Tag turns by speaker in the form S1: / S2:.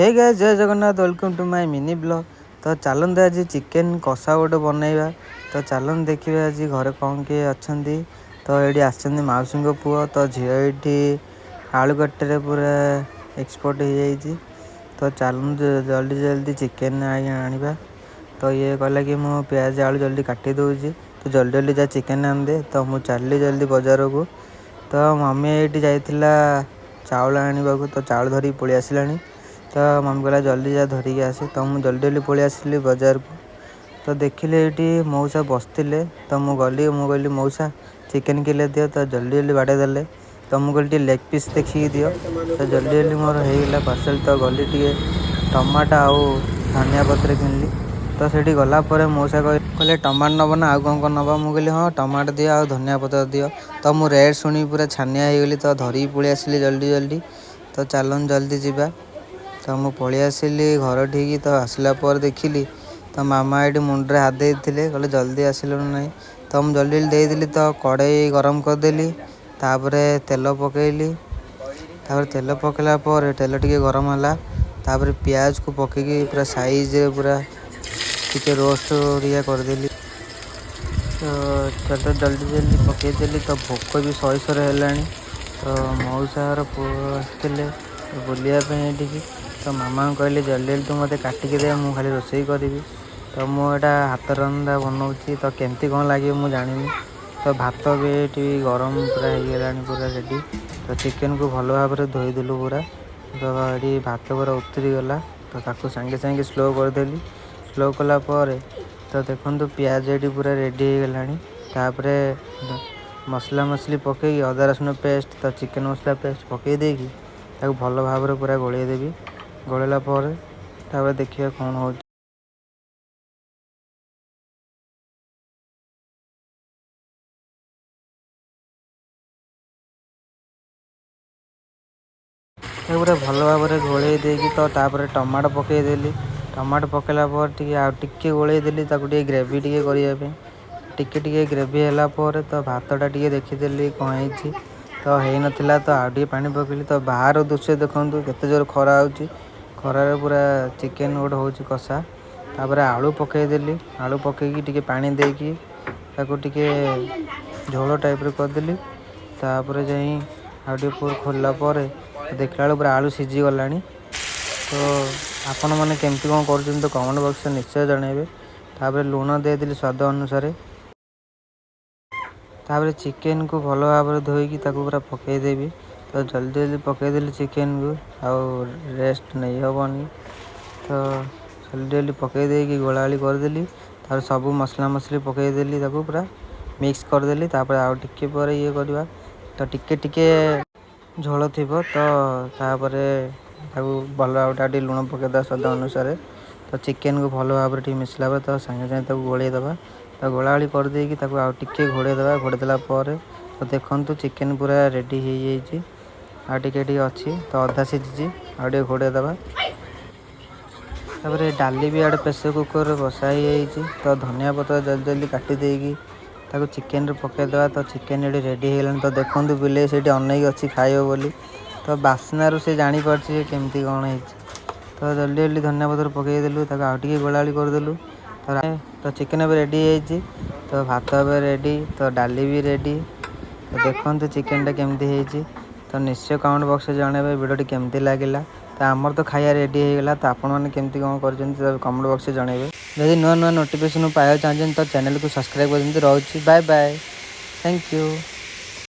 S1: Hai guys, Jai Jagannath. Welcome to my mini vlog. ତ ଚାଲନ୍ତୁ, ଆଜି ଚିକେନ୍ କଷା ଗୋଟେ ବନେଇବା। ତ ଚାଲନ୍ତୁ ଦେଖିବା ଆଜି ଘରେ କ'ଣ କିଏ ଅଛନ୍ତି। ତ ଏଇଠି ଆସିଛନ୍ତି ମାଉସୀଙ୍କ ପୁଅ। ତ ଝିଅ ଏଇଠି ଆଳୁ କାଟିରେ ପୁରା ଏକ୍ସପର୍ଟ ହେଇଯାଇଛି। ତ ଚାଲନ୍ତୁ, ଜଲ୍ଦି ଜଲ୍ଦି ଚିକେନ୍ ଆଣିବା। ତ ଇଏ କହିଲା କି ମୁଁ ପିଆଜ ଆଳୁ ଜଲ୍ଦି କାଟି ଦେଉଛି, ତ ଜଲ୍ଦି ଜଲ୍ଦି ଯା ଚିକେନ୍ ଆଣିଦେ। ତ ମୁଁ ଚାଲିଲି ଜଲ୍ଦି ବଜାରକୁ। ତ ମମି ଏଇଠି ଯାଇଥିଲା ଚାଉଳ ଆଣିବାକୁ, ତ ଚାଉଳ ଧରିକି ପଳେଇ ଆସିଲାଣି। ତ ମମି କହିଲା, ଜଲ୍ଦି ଯା ଧରିକି ଆସେ। ତ ମୁଁ ଜଲ୍ଦି ଜଲ୍ଦି ପଳେଇ ଆସିଲି ବଜାରକୁ। ତ ଦେଖିଲି ଏଇଠି ମଉସା ବସିଥିଲେ। ତ ମୁଁ ଗଲି, ମୁଁ କହିଲି, ମଉସା, ଚିକେନ୍ କିଲେ ଦିଅ। ତ ଜଲ୍ଦି ଜଲ୍ଦି ବାଡ଼େଇ ଦେଲେ। ତ ମୁଁ କହିଲି, ଟିକେ ଲେଗ୍ ପିସ୍ ଦେଖିକି ଦିଅ। ତ ଜଲ୍ଦି ଜଲ୍ଦି ମୋର ହେଇଗଲା ପାର୍ସଲ୍। ତ ଗଲି, ଟିକେ ଟମାଟୋ ଆଉ ଧନିଆ ପତ୍ର କିଣିଲି। ତ ସେଇଠି ଗଲା ପରେ ମଉସା କହିଲେ, ଟମାଟୋ ନେବ ନା ଆଉ କ'ଣ କ'ଣ ନେବ? ମୁଁ କହିଲି, ହଁ, ଟମାଟୋ ଦିଅ ଆଉ ଧନିଆ ପତ୍ର ଦିଅ। ତ ମୁଁ ରେଟ୍ ଶୁଣିକି ପୁରା ଛାନିଆ ହେଇଗଲି। ତ ଧରିକି ପଳେଇ ଆସିଲି ଜଲ୍ଦି ଜଲ୍ଦି। ତ ଚାଲନ୍ତୁ, ଜଲ୍ଦି ଯିବା। ତ ମୁଁ ପଳେଇ ଆସିଲି ଘର ଠିକି। ତ ଆସିଲା ପରେ ଦେଖିଲି ତ ମାମା ଏଇଠି ମୁଣ୍ଡରେ ହାତ ଦେଇଥିଲେ, କହିଲେ, ଜଲ୍ଦି ଆସିଲୁଣି ନାହିଁ? ତ ମୁଁ ଜଲ୍ଦି ଜଲ୍ଦି ଦେଇଦେଲି। ତ କଡ଼େଇ ଗରମ କରିଦେଲି, ତାପରେ ତେଲ ପକେଇଲି। ତାପରେ ତେଲ ପକେଇଲା ପରେ ତେଲ ଟିକେ ଗରମ ହେଲା। ତାପରେ ପିଆଜକୁ ପକେଇକି ପୁରା ସାଇଜରେ ପୁରା ଟିକେ ରୋଷ୍ଟ ହେରିକା କରିଦେଲି। ତ ତେଲ ଜଲ୍ଦି ଜଲ୍ଦି ପକେଇଦେଲି। ତ ଭୋକ ବି ସରି ସରି ହେଲାଣି। ତ ମଉସାର ପୁଅ ଆସିଥିଲେ ବୁଲିବା ପାଇଁ ଏଠିକି। ତ ମାମାଙ୍କୁ କହିଲି, ଜଲ୍ଦି ଜଲ୍ଦି ତୁ ମୋତେ କାଟିକି ଦେ, ମୁଁ ଖାଲି ରୋଷେଇ କରିବି। ତ ମୁଁ ଏଇଟା ହାତ ରନ୍ଧା ବନଉଛି, ତ କେମିତି କ'ଣ ଲାଗିବ ମୁଁ ଜାଣିନି। ତ ଭାତ ବି ଏଠି ଗରମ ପୁରା ହେଇଗଲାଣି, ପୁରା ରେଡ଼ି। ତ ଚିକେନକୁ ଭଲ ଭାବରେ ଧୋଇଦେଲୁ ପୁରା। ତ ଏଠି ଭାତ ପୁରା ଉତୁରିଗଲା। ତ ତାକୁ ସାଙ୍ଗେ ସାଙ୍ଗେ ସ୍ଲୋ କରିଦେଲି। ସ୍ଲୋ କଲା ପରେ ତ ଦେଖନ୍ତୁ, ପିଆଜ ଏଠି ପୁରା ରେଡ଼ି ହେଇଗଲାଣି। ତାପରେ ମସଲା ମସଲି ପକେଇକି, ଅଦା ରସୁଣ ପେଷ୍ଟ, ତ ଚିକେନ୍ ମସଲା ପେଷ୍ଟ ପକେଇ ଦେଇକି ତାକୁ ଭଲ ଭାବରେ ପୁରା ଗୋଳେଇ ଦେବି। ଗୋଳେଇଲା ପରେ ତାପରେ ଦେଖିବା କ'ଣ ହେଉଛି। ତାକୁ ପୁରା ଭଲ ଭାବରେ ଗୋଳେଇ ଦେଇକି ତ ତାପରେ ଟମାଟୋ ପକେଇଦେଲି। ଟମାଟୋ ପକେଇଲା ପରେ ଟିକେ ଆଉ ଟିକେ ଗୋଳେଇ ଦେଲି, ତାକୁ ଟିକେ ଗ୍ରେଭି ଟିକେ କରିବା ପାଇଁ। ଟିକେ ଟିକେ ଗ୍ରେଭି ହେଲା ପରେ ତ ଭାତଟା ଟିକେ ଦେଖିଦେଲି କ'ଣ ହେଇଛି। ତ ହେଇନଥିଲା, ତ ଆଉ ଟିକେ ପାଣି ପକେଇଲି। ତ ବାହାର ଦୃଶ୍ୟ ଦେଖନ୍ତୁ, କେତେ ଜୋର ଖରା ହେଉଛି। ଖରାରେ ପୁରା ଚିକେନ୍ ଗୋଟେ ହେଉଛି କଷା। ତାପରେ ଆଳୁ ପକେଇଦେଲି। ଆଳୁ ପକେଇକି ଟିକେ ପାଣି ଦେଇକି ତାକୁ ଟିକେ ଝୋଳ ଟାଇପ୍ର କରିଦେଲି। ତାପରେ ଯାଇ ଆଉ ଟିକେ ପରେ ଖୋଲିଲା ପରେ ଦେଖିଲା ବେଳକୁ ପୁରା ଆଳୁ ସିଝିଗଲାଣି। ତ ଆପଣମାନେ କେମିତି କ'ଣ କରୁଛନ୍ତି, ତ କମେଣ୍ଟ ବକ୍ସରେ ନିଶ୍ଚୟ ଜଣାଇବେ। ତାପରେ ଲୁଣ ଦେଇଦେଲି ସ୍ୱାଦ ଅନୁସାରେ। ତାପରେ ଚିକେନକୁ ଭଲ ଭାବରେ ଧୋଇକି ତାକୁ ପୁରା ପକେଇଦେବି। ତ ଜଲ୍ଦି ଜଲ୍ଦି ପକେଇଦେଲି ଚିକେନକୁ, ଆଉ ରେଷ୍ଟ ନେଇ ହେବନି। ତ ଜଲ୍ଦି ଜଲ୍ଦି ପକେଇ ଦେଇକି ଗୋଳାଗୋଳି କରିଦେଲି। ତାପରେ ସବୁ ମସଲା ମସଲି ପକେଇଦେଲି, ତାକୁ ପୁରା ମିକ୍ସ କରିଦେଲି। ତାପରେ ଆଉ ଟିକେ ପରେ ଇଏ କରିବା। ତ ଟିକେ ଟିକେ ଝୋଳ ଥିବ। ତ ତାପରେ ତାକୁ ଭଲ ଭାବରେ ଟିକେ ଲୁଣ ପକେଇଦେବା ସ୍ୱାଦ ଅନୁସାରେ। ତ ଚିକେନକୁ ଭଲ ଭାବରେ ଟିକେ ମିଶିଲା ପରେ ତ ସାଙ୍ଗେ ସାଙ୍ଗେ ତାକୁ ଗୋଳେଇ ଦେବା। ତ ଗୋଳାଗୋଳି କରିଦେଇକି ତାକୁ ଆଉ ଟିକେ ଘୋଡ଼େଇ ଦେବା। ଘୋଡ଼େଇ ଦେଲା ପରେ ତ ଦେଖନ୍ତୁ, ଚିକେନ ପୁରା ରେଡ଼ି ହେଇଯାଇଛି। ଆଉ ଟିକେ ଟିକେ ଅଛି, ତ ଅଧା ସିଝିଛି, ଆଉ ଟିକେ ଘୋଡ଼େଇ ଦେବା। ତାପରେ ଡାଲି ବି ଆଡ଼େ ପ୍ରେସର କୁକରରେ ବସା ହେଇଯାଇଛି। ତ ଧନିଆ ପତ୍ର ଜଲ୍ଦି ଜଲ୍ଦି କାଟି ଦେଇକି ତାକୁ ଚିକେନରେ ପକେଇଦେବା। ତ ଚିକେନ ଏଠି ରେଡ଼ି ହେଇଗଲାଣି। ତ ଦେଖନ୍ତୁ, ବିଲେଇ ସେଇଠି ଅନେଇକି ଅଛି ଖାଇବ ବୋଲି। ତ ବାସ୍ନାରୁ ସେ ଜାଣିପାରୁଛି ଯେ କେମିତି କ'ଣ ହେଇଛି। ତ ଜଲ୍ଦି ଜଲ୍ଦି ଧନିଆ ପତ୍ର ପକେଇଦେଲୁ, ତାକୁ ଆଉ ଟିକେ ଗୋଳାଗୋଳି କରିଦେଲୁ। ତ ଚିକେନ ଏବେ ରେଡ଼ି ହେଇଯାଇଛି, ତ ଭାତ ଏବେ ରେଡ଼ି, ତ ଡାଲି ବି ରେଡ଼ି। ତ ଦେଖନ୍ତୁ, ଚିକେନଟା କେମିତି ହେଇଛି। ତ ନିଶ୍ଚୟ କମେଣ୍ଟ ବକ୍ସରେ ଜଣାଇବେ ଭିଡ଼ିଓଟି କେମିତି ଲାଗିଲା। ତ ଆମର ତ ଖାଇବା ରେଡ଼ି ହେଇଗଲା। ତ ଆପଣମାନେ କେମିତି କ'ଣ କରିଛନ୍ତି, ତ କମେଣ୍ଟ ବକ୍ସରେ ଜଣାଇବେ। ଯଦି ନୂଆ ନୂଆ ନୋଟିଫିକେସନ୍ ପାଇବାକୁ ଚାହୁଁଛନ୍ତି, ତ ଚ୍ୟାନେଲକୁ ସବସ୍କ୍ରାଇବ୍ କରିଦିଅନ୍ତୁ। ରହୁଛି, ବାଏ ବାଏ, thank you.